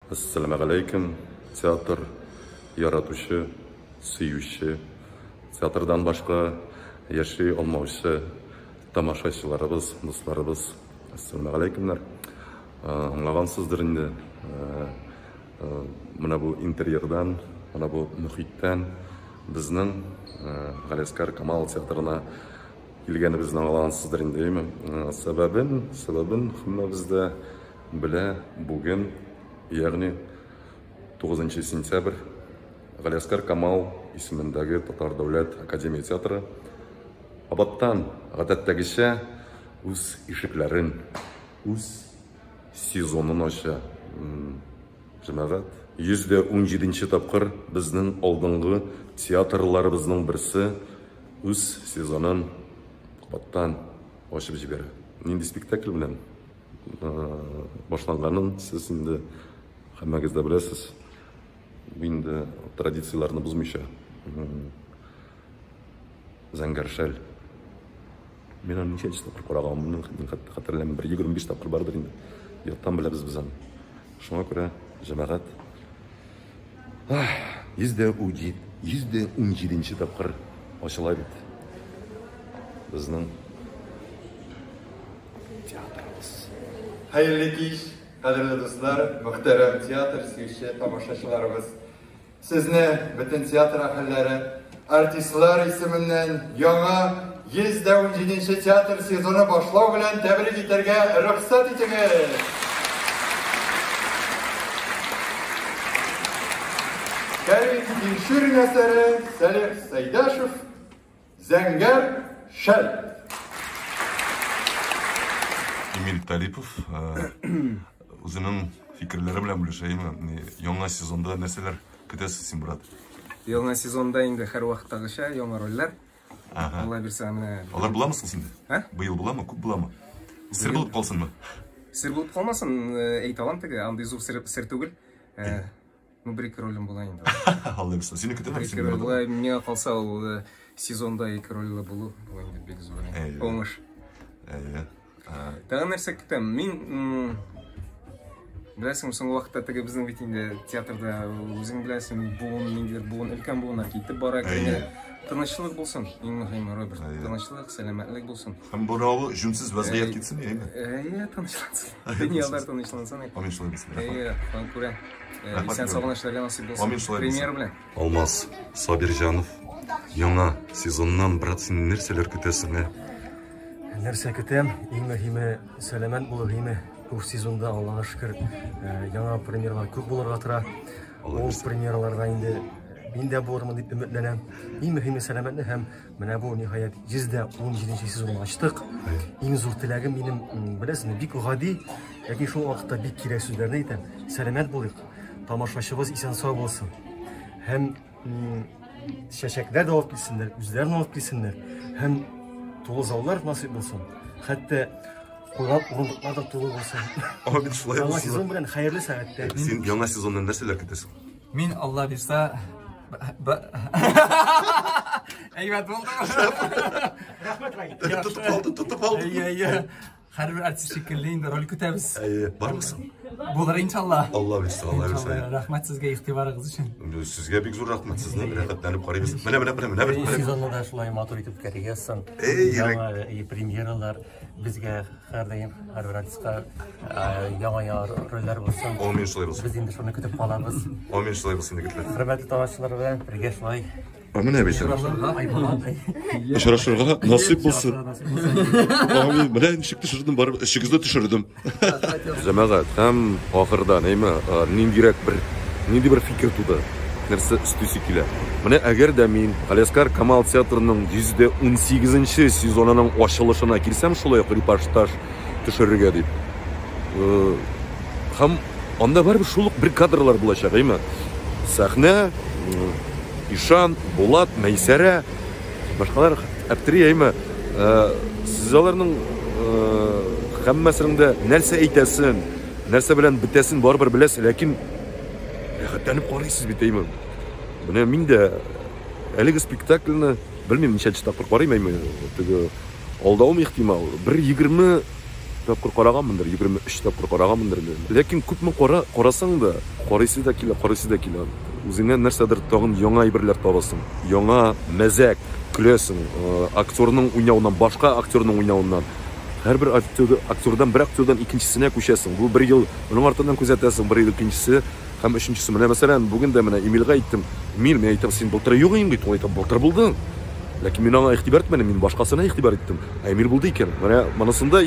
Әссәламегаләйкем, театр яратучы, сөюче, театрдан башка яши алмаучы тамашачыларыбыз, дусларыбыз. Әссәламегаләйкемнәр. Аңлагансыздыр инде, менә бу интерьердан, менә бу мөхиттән безнең Галиәсгар Камал театрына килгәнебезне аңлагансыздыр инде, әйеме? Сәбәбен, сәбәбен һәммәбез дә белә. Бүген, ягъни 9 сентябрь, Галиәсгар Камал исемендәге Татар дәүләт академия театры кабаттан, гадәттәгечә, үз ишекләрен, үз сезонын ача. Җәмәгать, 117 тапкыр безнең алдынгы театрларыбызның берсе үз сезонын кабаттан ачып җибәрә. Нинди спектакль белән башланганын сез инде һәммәгез дә беләсез. Бу инде традицияләрне бозмыйча. Зәңгәр шәл. Мин аны ничәнче тапкыр караганымны хәтта хәтерләмим, бер 25 тапкыр бардыр инде. Яттан беләбез без аны. Шуңа күрә, җәмәгать, 117 тапкыр ачыла бит безнең театрыбыз. Хәерле кич, кадерле дуслар, мөхтәрәм театр сөюче тамашачыларыбыз. Сезне бөтен театр әһелләре, артистлар исеменнән яңа 117 театр сезоны башлау белән тәбрик итәргә рөхсәт итегез! Кәрим Тинчурин әсәре Сәлих Сәйдәшев Зәңгәр шәл. Эмиль Талипов үзенең фикерләре белән бүлешә, әйеме? Яңа сезонда нәрсәләр көтәсез син, брат? Яңа сезонда инде һәрвакыттагыча яңа рольләр. Ага. Алла бирсә, менә. Алар буламы соң синдә? Ә? Быел буламы? Күп буламы? Сер булып калсынмы? Сер булып калмасын, әйтә алам теге, андый зур сер, сер түгел. Ну, бер ике ролем була инде. Алла бирсә. Сине көтәм, Бер ике роль була. Миңа калса, ул сезонда ике рольле булу, бу инде бик зур уңыш. Әйе. Тагын нәрсә көтәм? Мин беләсең, соңгы вакытта теге безнең бит инде театрда үзең беләсең, буын, ниндидер буын, өлкән буыннар китеп бара. Тынычлык булсын, иң мөһиме, Роберт. Тынычлык, сәламәтлек булсын. Һәм бу равы җүнсез вазгыять китсен, әйеме? Әйе, тынычлансын. Дөньялар тынычлансын. Амин, шулай булсын. Әйе, шуңа күрә исән сау гына эшләргә насыйп булсын. Амин, шулай булсын. Премьера белән. Алмаз Сабирҗанов, яңа сезоннан, брат, син нәрсәләр көтәсең, ә? Нәрсә көтәм? Иң мөһиме, сәламәт булу, име. Бу сезонда, Аллага шөкер, яңа премьералар күп булырга тора. Ул премьераларда инде мин дә булырмын дип өметләнәм. Иң мөһиме сәламәтлек һәм менә бу ниһаять 117 сезонын ачтык. Иң зур теләгем минем, беләсезме, бик гади, ләкин шул вакытта бик кирәк сүзләрне әйтәм. Сәламәт булыйк, тамашачыбыз исән-сау булсын. Һәм чәчәкләр дә алып килсеннәр, үзләрен алып килсеннәр. Һәм тулы заллар насыйп булсын. Хәтта куйган урындыклар да тулы булсын. Амин, шулай Яңа булсын. сезон белән хәерле сәгатьтә. Син яңа сезоннан нәрсәләр көтәсең? Мин, Алла бирсә, әйбәт булдымы? Рәхмәт, Рагит. Тотып алды, тотып алды. Әйе, әйе. Һәрбер артист шикелле инде роль көтәбез. Әйе, бармысың? Булыр иншалла. Алла бирсә, Алла бирсә. Рәхмәт сезгә игътибарыгыз өчен. Сезгә бик зур рәхмәт, сезне рәхәтләнеп карыйбыз. Менә, менә, менә, менә, менә. Сезонны да шулай матур итеп үткәрергә язсын. Эй, Яңа премьералар безгә һәрдаим һәрбер артистка яңа-яңа рольләр булсын. Амин, шулай булсын. Без инде шуны көтеп калабыз. Амин, шулай булсын, егетләр. Хөрмәтле тамашачылар белән бергә шулай. Менә бит. Очрашырга насыйп булсын. Амин. Менә ничек төшердем, барып эшегезне төшердем. Җәмәгать, һәм ахырда, әйме, ниндирәк бер, нинди бер фикер туды? Нәрсә өстисе килә? Менә әгәр дә мин Галиәсгар Камал театрының 118 сезонының ачылышына килсәм, шулай ук репортаж төшерергә дип. Һәм анда барыбер шул ук бер кадрлар булачак, әйме? Сәхнә, Ишан, Булат, Мәйсәрә, башкалар әптери, әйме? Сез аларның һәммәсенең дә нәрсә әйтәсен, нәрсә белән бетәсен барыбер беләсез, ләкин рәхәтләнеп карыйсыз бит, әйме? Менә мин дә әлеге спектакльне белмим ничәнче тапкыр карыйм, әйме? Теге алдавым ихтимал, бер 20 тапкыр караганмындыр, 23 тапкыр караганмындыр инде. Ләкин күпме кара, карасаң да, карыйсы да килә, карыйсы да килә. Үзеңнән нәрсәдер тагын яңа әйберләр табасың. Яңа мәзәк, көләсең. Актерның уйнавыннан, башка актерның уйнавыннан. Һәрбер актердан бер актердан икенчесенә күчәсең. Бу бер ел моның артыннан күзәтәсең, бер ел икенчесе һәм өченчесе. Менә мәсәлән, бүген дә менә Эмильгә әйттем. Эмиль, мин әйтәм, син былтыр юк идең бит, ул әйтә, былтыр булдың. Ләкин мин аңа игътибар итмәдем, мин башкасына игътибар иттем. Ә Эмиль булды икән. Менә монысында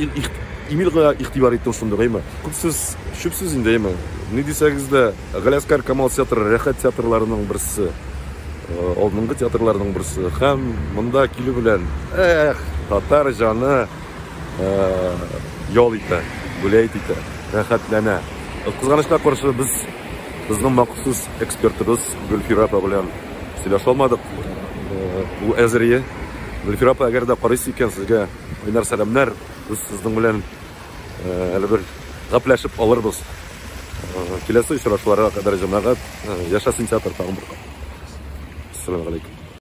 Эмильгә игътибар иттем шундый, әйме. Күп сүз, чүп сүз инде, әйме. Ни дисәгез дә, Галиәсгар Камал театры рәхәт театрларының берсе. Алдынгы театрларның берсе. Һәм монда килү белән, эх, татар җаны ял итә, гулять итә, рәхәтләнә. Кызганычка каршы, без безнең махсус экспертыбыз Гөлфирә апа белән сөйләшә алмадык. Ул әзер. Гөлфирә апа, әгәр дә карыйсыз икән, сезгә кайнар сәламнәр. Без сезнең белән әле бер гәпләшеп алырбыз. Киләсе очрашуларга кадәр, җәмәгать, яшәсен театр тагын бер кат. Ассаламу алейкум.